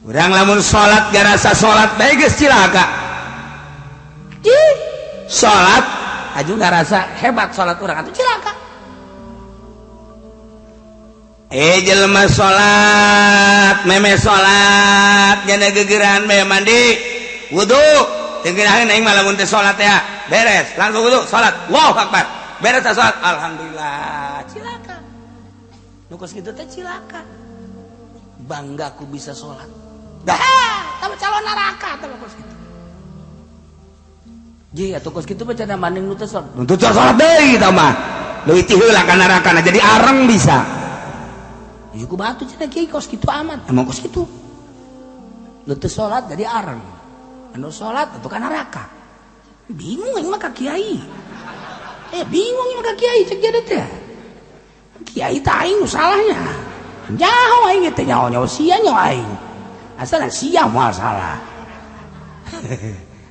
Urang lamun salat garasa salat bae geus cilaka. Ih, salat aju ngarasa hebat salat urang atuh cilaka. Jelema salat meme salat jana gegeran bae mandi wudu teu geunaheun aing mah lamun teh salat ya beres langsung wudu salat Allahu akbar beres salat alhamdulillah cilaka. Nu kos kitu teh cilaka. Bangga ku bisa salat. Dah, tama calon neraka tama kos kitu. Ji atuh kos kitu mah cenah maning nu teu salat. Nu teu salat deui tah mah. Leuwih ti heula ka neraka na jadi areng bisa. Ieu ku batu cenah kiai kos kitu amat. Emang kos kitu. Nu teu salat jadi areng. Anu salat atuh ka neraka. Bingung aing mah ka kiai. Bingung aing mah ka kiai cek jadi teh. Kiai teh aing nu salahnya. Jauh aing teh nyaho-nyaho sia nyaho aing. Asal sia moal salah.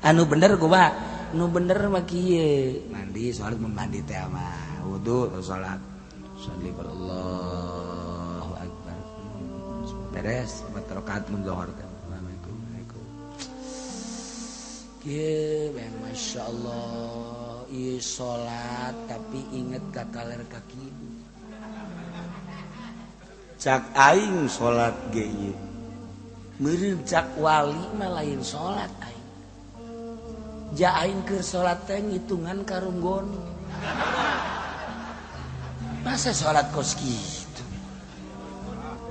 Anu bener kumaha? Nu bener mah kieu. Mandi salat mandi teh mah wudu salat. Sholli Allahu akbar. Beres 4 rakaat mun zuhur teh. Assalamualaikum. Kieu bang masyaallah ieu salat tapi inget ka kaler ka kidul. Cak aing salat ge ieu. Meureun cak wali mah lain salat aing. Ja aing keur salat teh ngitungan karunggon. Masa salat kos kitu?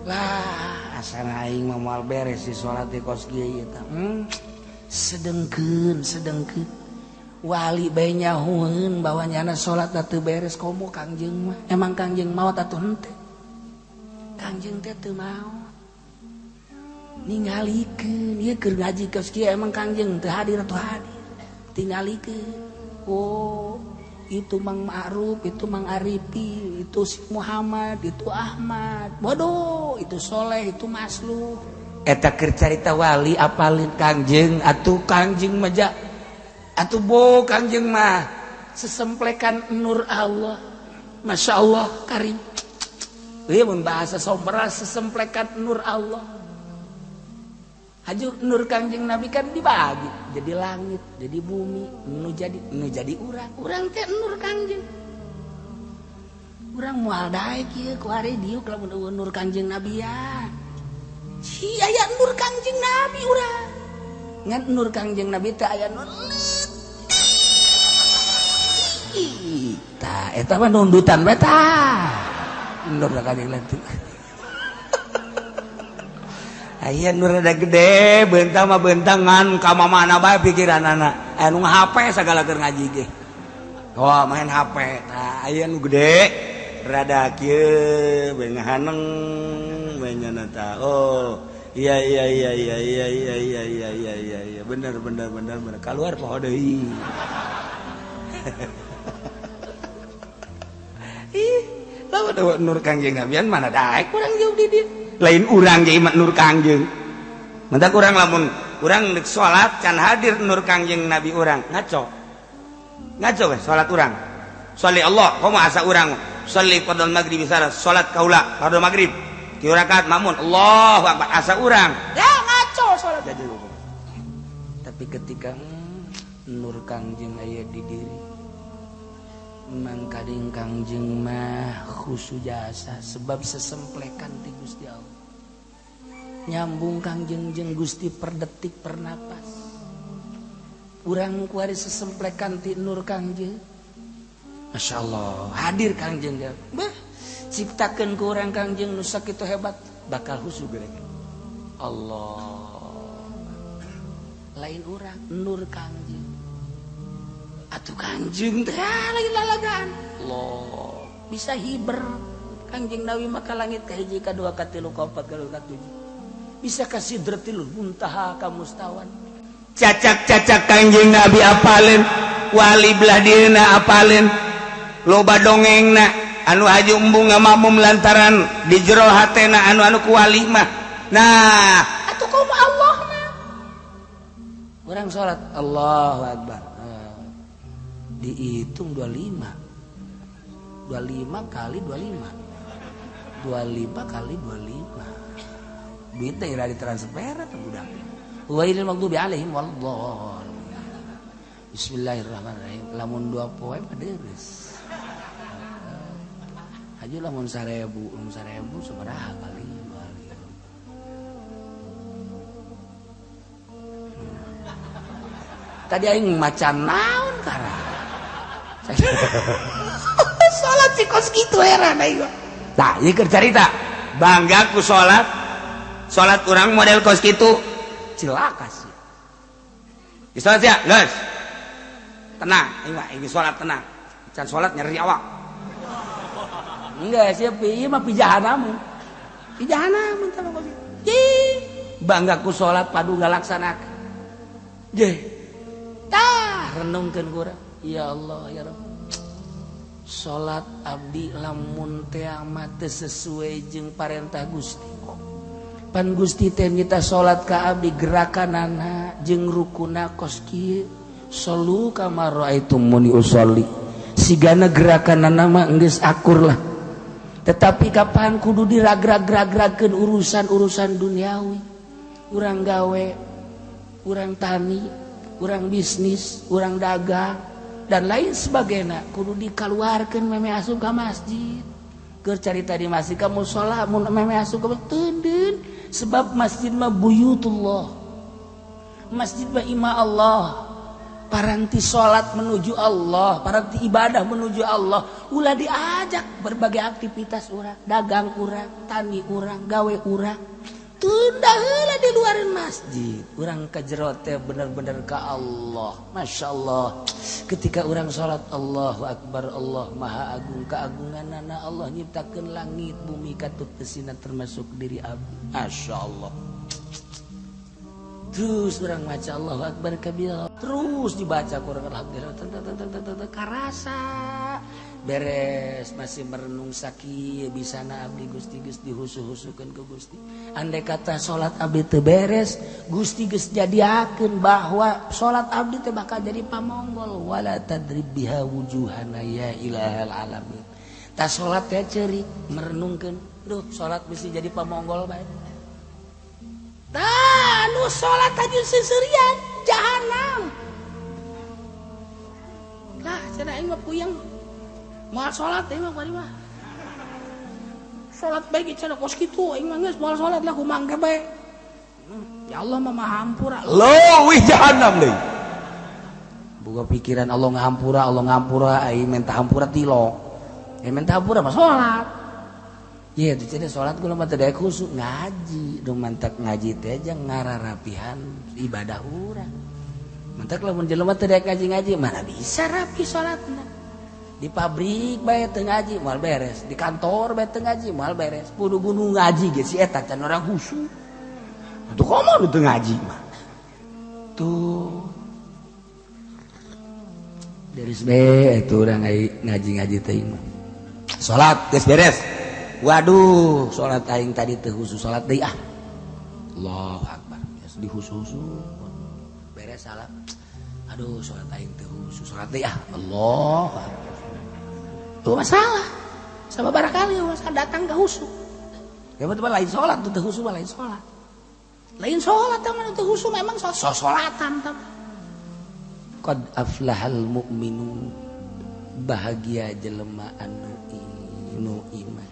Lah, asana aing mah moal beres si salat di kos kieu ieu tah. Sedengkeun, sedengkeun. Wali bae nyahueun bahwa nyana salat teu beres komo Kangjeng mah. Emang Kangjeng maot atuh henteu? Kangjeng teh teu maot. Ningalikeun ieu keur ngaji kos kieu emang Kangjeng teu hadir atuh hadir. Tingalikeun. Oh, itu Mang Ma'ruf, itu Mang Arifi, itu si Muhammad, itu Ahmad. Bodoh, itu Soleh, itu Masluh. Eta keur carita wali apalin Kangjeng atuh Kangjeng mah ja. Atuh bo Kangjeng mah sesemplekan nur Allah. Masya Allah karim. Ieu mun bahasa sombra sesemplekan nur Allah. Haju nur Kangjeng Nabi kan dibagi jadi langit, jadi bumi, nu jadi urang. Urang teh nur Kangjeng. Urang moal daek ieu ku ari diuk lamun eueuh nur Kangjeng Nabi ya. Si aya nur Kangjeng Nabi urang. Ngan nur Kangjeng Nabi teh aya nur leutik. Tah eta mah nundutan bae tah. Nur Kangjeng leutik. Aya nur rada gede, bentang mah bentangan ka mana bae pikiranana. Aya nu HP sagala keur ngaji ge. Wah, main HP. Tah aya nu gede rada kieu bae ngahaneng bae nyana tah. Oh, iya iya iya iya iya iya iya iya iya iya iya bener bener bener bener keluar poho deui. Ih, lamun nur Kangjeng Nabian mana daek urang jauh di dieu. Lain urang ge nur Kangjeng. Mentak urang lamun urang deuk salat can hadir nur Kangjeng Nabi urang ngaco. Ngaco we salat urang. Sholli Allah, komo asa urang sholli fardhu maghrib salat kaula fardhu maghrib. Tilu rakaat makmun Allahu akbar asa urang. Ya ngaco salat. Tapi ketika nur Kangjeng aya di diri mangkading Kangjeng mah khusu jasa sebab sesemplekan ti Gusti Allah. Nyambung Kangjeng jeung Gusti per detik per napas. Urang kuari sesemplekan ti nur Kangjeng. Masya Allah hadir Kangjeng. Bah, ciptakeun ku urang Kangjeng nu sakitu hebat bakal khusu gerek. Allah. Lain urang nur Kangjeng. Atuh Kangjeng teh lagi lalagaan. Allah bisa hiber Kangjeng Nabi maka langit ka hiji ka dua ka tilu ka opat ka lima ka tujuh. Bisa ka sidratil muntaha ka mustawan. Cacak-cacak Kangjeng Nabi apaleun, wali belah dieuna apaleun. Loba dongengna anu haji embung ngamamum lantaran di jero hatena anu-anu ku wali mah. Nah, atuh kumaha Allah mah. Urang salat Allahu akbar. Dihitung 25. 25 kali 25. 25 kali 25. Duit teh ira ditransfer atuh budak. Ghairil maghdubi alaihim waladdallin. Bismillahirrahmanirrahim. Lamun dua poe mah deres. Haju lamun 1000, lamun 1000 sabaraha kali. Tadi aing maca naon kara. Salat si kos kitu heran aing. Tah, ieu keur carita. Bangga ku salat. Salat urang model kos kitu. Cilaka sih. Di salat ya, geus. Tenang, aing mah aing salat tenang. Can salat nyeri awak. Enggak, siap ieu mah pijahanamu. Pijahanamu tah kos kitu. Bangga ku salat padu ngalaksanakeun. Jeh. Tah renungkeun kurang. Ya Allah ya Rabb. Salat abdi lamun teh mah teu sesuai jeung parentah Gusti. Pan Gusti teh mita salat ka abdi gerakanana jeung rukuna kos kieu. Solu kama raaitumuni usolli. Sigana gerakanana mah geus akur lah. Tetapi kapan kudu diragrag-ragragkeun urusan-urusan duniawi. Urang gawe, urang tani, urang bisnis, urang dagang dan lain sebagainya kudu dikaluarkeun meme asup ka masjid. Keur carita di masjid ka musala mun meme asup ka teundeun sebab masjid mah buyutullah. Masjid mah imah Allah. Paranti salat menuju Allah, paranti ibadah menuju Allah. Ulah diajak berbagai aktivitas urang, dagang urang, tani urang, gawe urang. Tunda heula di luaran masjid. Urang ka jero teh bener-bener ka Allah. Masya Allah. Ketika urang salat Allahu Akbar, Allah Maha Agung keagunganana Allah nyiptakeun langit bumi katut tesina termasuk diri abdi. Masya Allah. Terus urang maca Allahu Akbar kabira. Terus dibaca kurang alhamdulillah karasa. Beres masih merenung sakit bisana abdi Gusti geus dihusu-husukeun ku Gusti. Andai kata salat abdi teu beres, Gusti geus jadiakeun bahwa salat abdi teh bakal jadi pamonggol wala tadrib biha wujuhana ya ilahal alamin. Tah salat teh ceurik merenungkeun, duh salat bisi jadi pamonggol bae. Tah nu salat aja seuseurian jahanam. Lah cenah aing mah puyeng. Moal salat aing mah bari mah. Salat bae ge cenah kos kitu aing mah geus moal salat lah kumaha engke bae. Ya Allah mah maha hampura. Leuwih jahanam deui. Boga pikiran Allah ngahampura aing minta hampura tilok. Aing minta hampura mah salat. Ye teu cenah salat kula mah teu daek khusyuk ngaji. Nu mantak ngaji teh jang ngararapihan ibadah urang. Mantak lamun jelema teu daek ngaji-ngaji mana bisa rapi salatna. Di pabrik bae teu ngaji moal beres, di kantor bae teu ngaji moal beres. Kudu gunung ngaji ge si eta can orang khusyuk. Atuh komo nu teu ngaji mah. Tuh. Beres bae atuh urang ngaji-ngaji teh mah. Salat geus beres. Waduh, salat aing tadi teu khusyuk salat deui ah. Allahu Akbar. Geus dihusu-husu. Beres salat. Aduh, salat aing teu khusyuk salat deui ah. Allahu Akbar. Tuh masalah. Sama barangkali masalah datang ke khusyuk. Ya betul lain salat tuh teu khusyuk lain salat. Lain salat tah mah teu khusyuk memang sasolatan tah. Qad aflahal mu'minun. Bahagia jelema anu iman.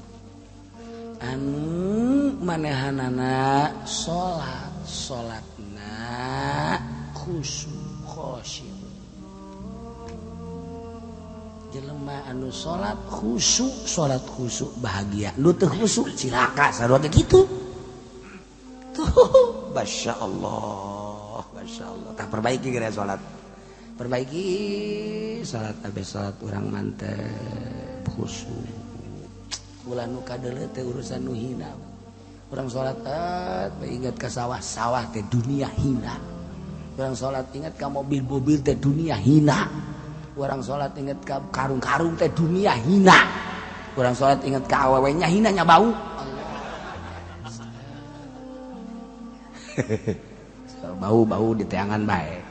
Anu manehanana salat, salatna khusyuk khasyuk. Jelema anu salat khusyuk bahagia. Nu teu khusyuk cilaka sarua teh kitu. Tuh, masyaallah, masyaallah. Tah perbaiki geura salat. Perbaiki salat abes salat urang mantep khusyuk. Ulah nu kadeuleu teh urusan nu hina. Urang salat ingat ka sawah-sawah teh dunia hina. Urang salat ingat ka mobil-mobil teh dunia hina. Urang salat ingat ka karung-karung teh dunia hina. Urang salat ingat ka awewe nya hina nya bau. Bau-bau di teangan bae.